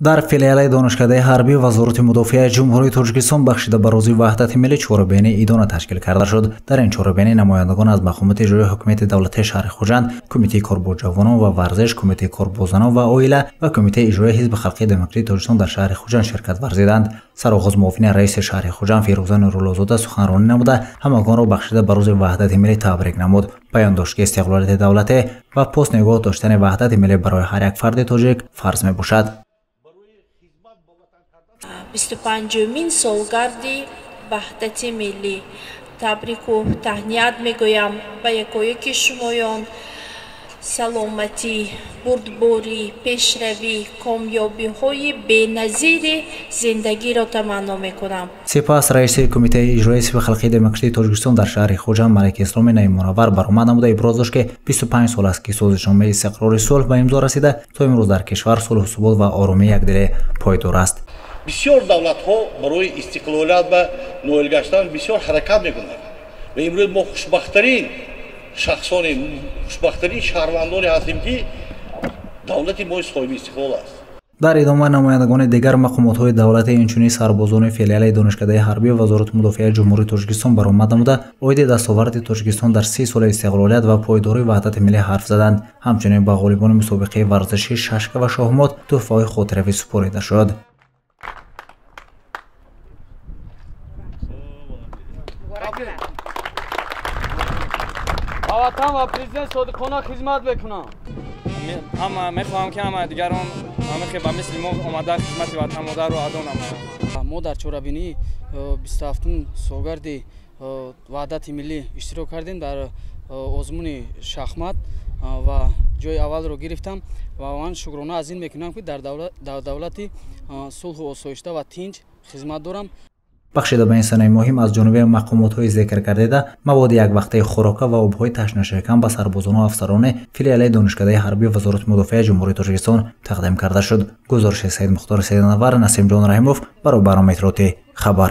Дар филиали Донишкадаи ҳарбии Вазорати мудофиаи Ҷумҳурии Тоҷикистон бахшида ба рӯзи Ваҳдати миллӣ чорабинии идона ташкил карда шуд. Дар ин чорабинӣ намояндагон аз мақомоти иҷроии ҳукумати давлатии шаҳри Хуҷанд, Кумитаи кор бо ҷавонон ва варзиш, Кумитаи кор бо занон ва оила ва Кумитаи иҷроии Ҳизби халқии демократии Тоҷикистон дар шаҳри Хуҷанд ширкат варзиданд. Сароғоз муовини раиси шаҳри Хуҷанд Фирӯза Нуруллозода суханронӣ намуда, ҳамагонро бахшида ба рӯзи Ваҳдати миллӣ табрик намуд. Баён дошт, ки истиқлолияти давлатӣ ва пост нигоҳ доштани ваҳдати миллӣ барои ҳар як фарди тоҷик фарз мебошад. 25-умин солгарди Ваҳдати миллӣ табрику таҳният мегӯям ба якояки шумоён. Саломатӣ, бурдборӣ, пешравӣ, комёбиҳои беназири зиндагиро таманно мекунам. Сипас раиси Кумитаи иҷроии Ҳизби халқии демократии Тоҷикистон дар шаҳри Хуҷанд Малики Исломи Наимунаввар баромад намуда иброз дошт, ки 25 сол аст, ки созишномаи истиқрори сулҳ ба имзо расида, то имрӯз дар кишвар сулҳу субот ва оромии якдилӣ пойдор аст. Бисёр давлатҳо барои истиқлолият ба ноил гаштан бисёр ҳаракат мекунанд ва имрӯз мо хушбахттарин шахсоне, хушбахттарин шаҳрвандоне ҳастем, ки давлати мо соҳиби истиқлол аст. Дар идома намояндагони дигар мақомотҳои давлатӣ, инчунин сарбозони филиали Донишкадаи ҳарбии Вазорати мудофиаи Ҷумҳурии Тоҷикистон баромад намуда, оиди дастоварди Тоҷикистон дар 30 соли истиқлолият ва пойдории ваҳдати миллӣ ҳарф заданд. Ҳамчунин ба ғолибони мусобиқаи варзиши шашка ва шоҳмот тӯҳфаҳои хотиравӣ супорида шуд. Ба ватан ва президент содиқона хизмат мекунам. Ҳама мехоҳам, ки ҳама дигарон ҳамахе ба мисли мо омада хизмати ватан модарро адо намоянд. Мо дар чорабинии 27-ум солгарди Ваҳдати миллӣ иштирок кардем дар озмуни шахмат ва ҷои аввалро гирифтам ва ман шукрона аз ин мекунам, ки дар давлати сулҳу осоишта ва тинҷ хизмат дорам. Бахшида ба ин санаи муҳим аз ҷониби мақомотҳои зикр гардида маводи яквақтаи хӯрока ва обҳои ташнашакан ба сарбозону афсарони филиали Донишкадаи ҳарбии Вазорати мудофиаи Ҷумҳурии Тоҷикистон тақдим карда шуд. Гузориши Саидмухтори Саиднавар, Насимҷон Раҳимов барои барномаи иттилоотӣ «Хабар».